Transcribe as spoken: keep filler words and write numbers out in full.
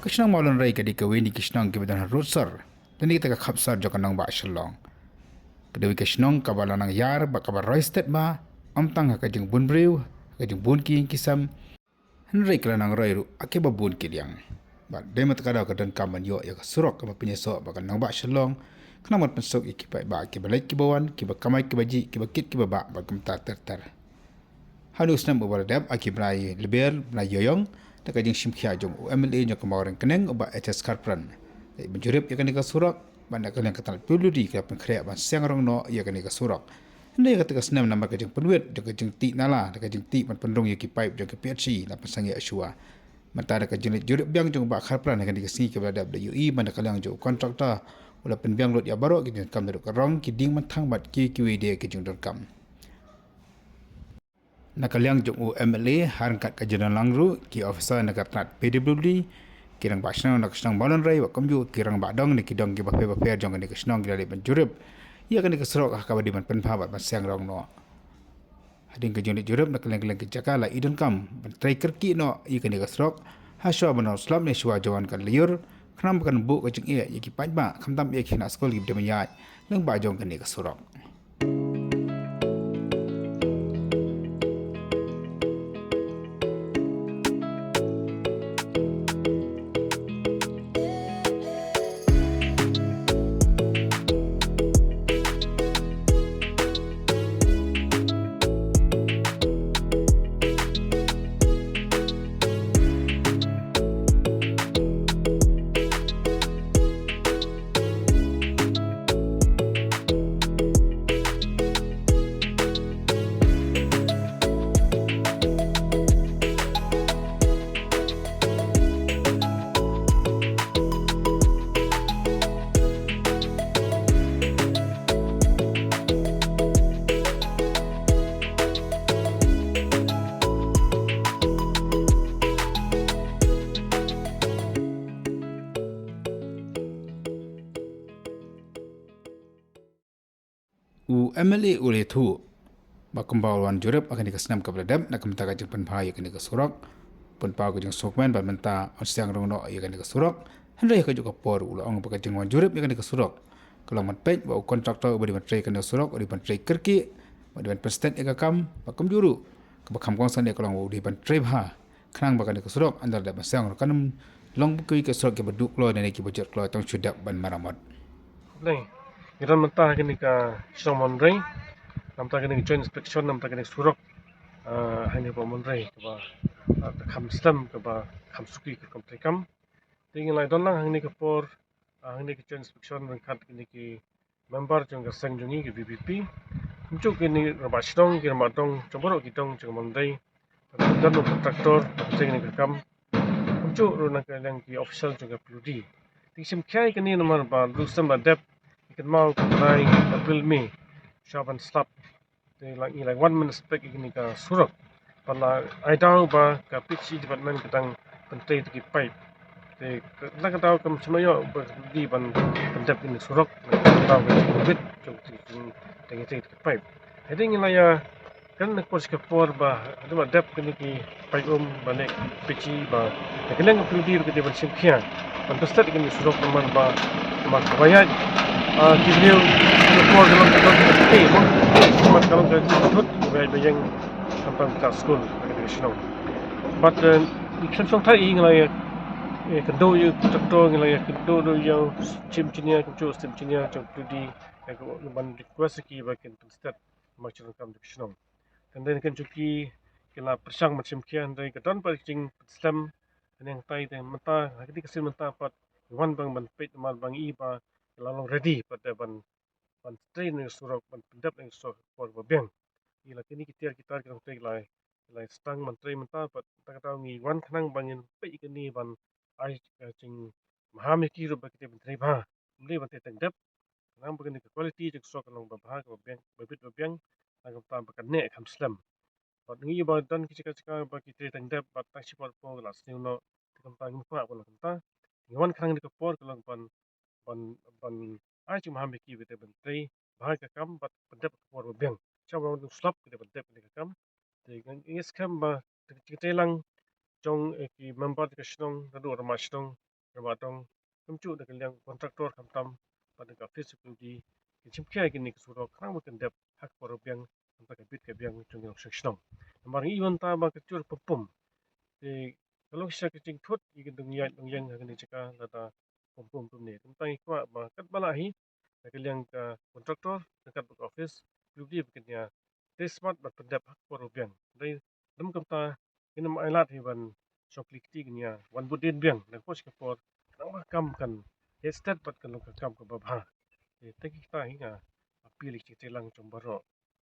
Ka shnong Mawlynrei ka dei kawei na ki shnong kiba don ha rud sor, lane kata ka khap sor jong ka nongbah Shillong. Ka dei kawei ka shnong kaba la nang ïar bad kaba roi stet bha, ym tang ha ka jingbun briew, ha ka jingbun ki ïing ki sem, hynrei ka la nang roi ruh ha kiba bun ki liang. Bad dei ma kata ka daw ka donkam ban ïoh ïa ka surok kaba pynïasoh bad ka nongbah Shillong, khnang ban pynsuk ïa ki paidbah kiba leit kiba wan, kiba kamai kiba jih, kiba kit kiba bah bad kumta ter ter. Ha une u snem uba la dep, ha ki bnai Lber, bnai Ïaïong, da ka jingshim khia jong u M L A jong ka Mawryngkneng, u Bah H S Kharpran, la ban jurip ïa kane ka surok, bad na ka liang ka tnat P W D ka la pynkhreh ban seng rong noh ïa kane ka surok. Hynrei ha kata ka snem namar ka jingpynwit da ka jingtih nala, da ka jingtih ban pynrung ïa ki paip jong ka P H E, la pynsangeh shuwa. Mynta da ka jingleit jurip biang jong u Bah Kharpran ha kane ka sngi kaba la dep, la ïohi ba na ka liang jong u kontraktor u la pynbiang lut ïa baroh ki jingdonkam, naduh ka rong, ki dieng mynthang bad kiwei kiwei de ki jingdonkam. Na ka liang jong u M L A, ha ryngkat ka jingdon lang ruh ki officer na ka tnat P W D, ki rangbah shnong na ka shnong Mawlynrei, bad kumjuh ki rangbah dong na ki dong kiba pher bapher jong kane ka shnong, ki la leit ban jurip ïa kane ka surok ha kaba dei ban pynbha bad ban seng rong noh. Hadien ka jingleit jurip na ka liang ka liang ki jaka, la i donkam ban trei kyrkieh noh ïa kane ka surok hashuwa ban slap ne shuwa jong wan ka lyiur, khnang ba kan buh ka jingeh ïa ki paidbah, khamtam ïa ki khynnah skul kiba dei ban ïaid lyngba jong kane ka surok. U M L A u la ïathuh ba kumba u la wan jurip ha kane ka snem kaba la dep na ka bynta ka jingpynbha ïa kane ka surok, pynpaw ka jingsngewkmen ba mynta un seng rong noh ïa kane ka surok. Hynrei ha kajuh ka por u la ong ba ka jingwan jurip ïa kane ka surok ka long ban peit ba u kontraktor uba dei ban trei kane ka surok u dei ban trei kyrkieh, ba dei ban pynstet ïa ka kam, ba kumjuh ruh kaba kham kongsan ïa ka long ba u dei ban trei bha, khnang ba kane ka surok ynda la dep ban seng ruh kan ym long ba kiwei ki surok kiba duh kloi ne kiba jot kloi, tang shu dep ban maramot. Khublei. Ngi don mynta ha kane ka shnong Mawlynrei, namar kane ka joint inspection namar kane ka surok, ah, ha kane ka Mawlynrei kaba, ah, ka kham slem, kaba kham suki ka kam treikam. Te ngi la don lang ha kane ka por, ah, ha kane ka joint inspection ryngkat kine ki member jong ka seng jong ngi ka V P P. Kumjuh kine ki rangbah shnong, ki rangbah dong jong baroh ki dong jong ka Mawlynrei. Don u kontraktor ba pyntrei kane ka kam. Kumjuh ruh na ka liang ki official jong ka P W D. Te ngi shim khia ïa kane namar ba la dep, ngi kynmaw ka bnai April, May, shuwa ban slap. Te la, ngi la wan ban inspect ïa kane ka surok. Bad la ai daw ba ka P H E department ka dang pyntrei ïa ki paip. Te ka, la ka daw kam shym la ïoh ba ka P W D ban pyndep ïa kane ka surok. La ka daw ka jingwit jong ka jingtrei ïa ki paip. Hadien ngi la ïa, kan na ka por sha ka por ba haduh ba dep kine ki paip um ba leh P H E ba na ka liang ka P W D ruh ka dei ban shim khia ban pynstet ïa kane ka surok namar ba, namar kaba ïaid, ah, ki briew na ka por ka long ka dei ban tei mo, namar ka long ka thut kaba ïaid ba ïeng khamtam ka skul ha kane ka shnong. Bad, eh, ngi khlem shong thait ngi la ïa, eh, kynduh ïa u kontraktor, ngi la ïa kynduh ruh ïa u chief engineer, kumjuh u assistant engineer jong P W D, ïa ka ban request ïa ki ba kin pynstet namar ka jingdonkam jong ka shnong. Te hynrei na ka liang jong ki, ki la pyrshang ban shim khia hynrei ka don pat ka jingpynslem. Te hynrei hangtai te mynta, ha kane ka sien mynta pat ngi wan ban, ban peit namar ba ngi i ba ki la long ready pat te ban, ban trei ïa kane ka surok, ban pyndep ïa kane ka surok ha ka por ba biang. Ngi la kine ki tiar ki tar ki dang trei ki la, ki la sdang ban trei mynta pat, mynta ka daw ngi wan khnang ba ngin peit ïa kane ban ai ka jingmaham ïa ki ruh ba ki dei ban trei bha. Ym dei ban trei teng dep. Khnang ba kane ka quality jong ka surok kan long ba bha, kaba biang, ba bit ba biang, na ka bynta ba kan neh kham slem. Bad ngi i ba don ki jaka jaka ba ki trei teng dep bad tang shi por por ka la sniew noh. Te kumta ngim kwah ban long kumta. Ngi wan khnang ha kane ka por ka long ban, ban, ban ai jingmaham ïa ki ba dei ban trei bha ïa ka kam bad pyndep ha ka por ba biang. Shuwa ban slap ki dei ban dep ïa ka kam. Te ngi, ngi skhem ba ka jingtrei lang jong, eh, ki member ka shnong, naduh rangbah shnong, Namar tang kumjuh da ka liang contractor khamtam bad ka office security kin shim khia ïa kine ki surok khnang ba kan dep ha ka por biang, khamtam ka bit ka biang jong ki nongshong shnong. Namar ngi i mynta ba ka jur pum pum. Te ka long shisha ka jingthut ïa ki dong ïaid dong ïeng ha kane ka jaka lada pum pum kumne. Kumta ngi kwah ba katba lah hi na ka liang ka contractor, na ka bad ka office, U P D ba kin ïa trei smat bad pyndep ha ka por biang. Dei lem kumta ngin ym ailad hi ban shong kli kti, kin ïa wan bud dien biang na ka por sha ka por, khnang ba ka kam kan heh stet bad kan long ka kam kaba bha. Te, te kita hi nga appeal ïa ki jingtreilang jong baroh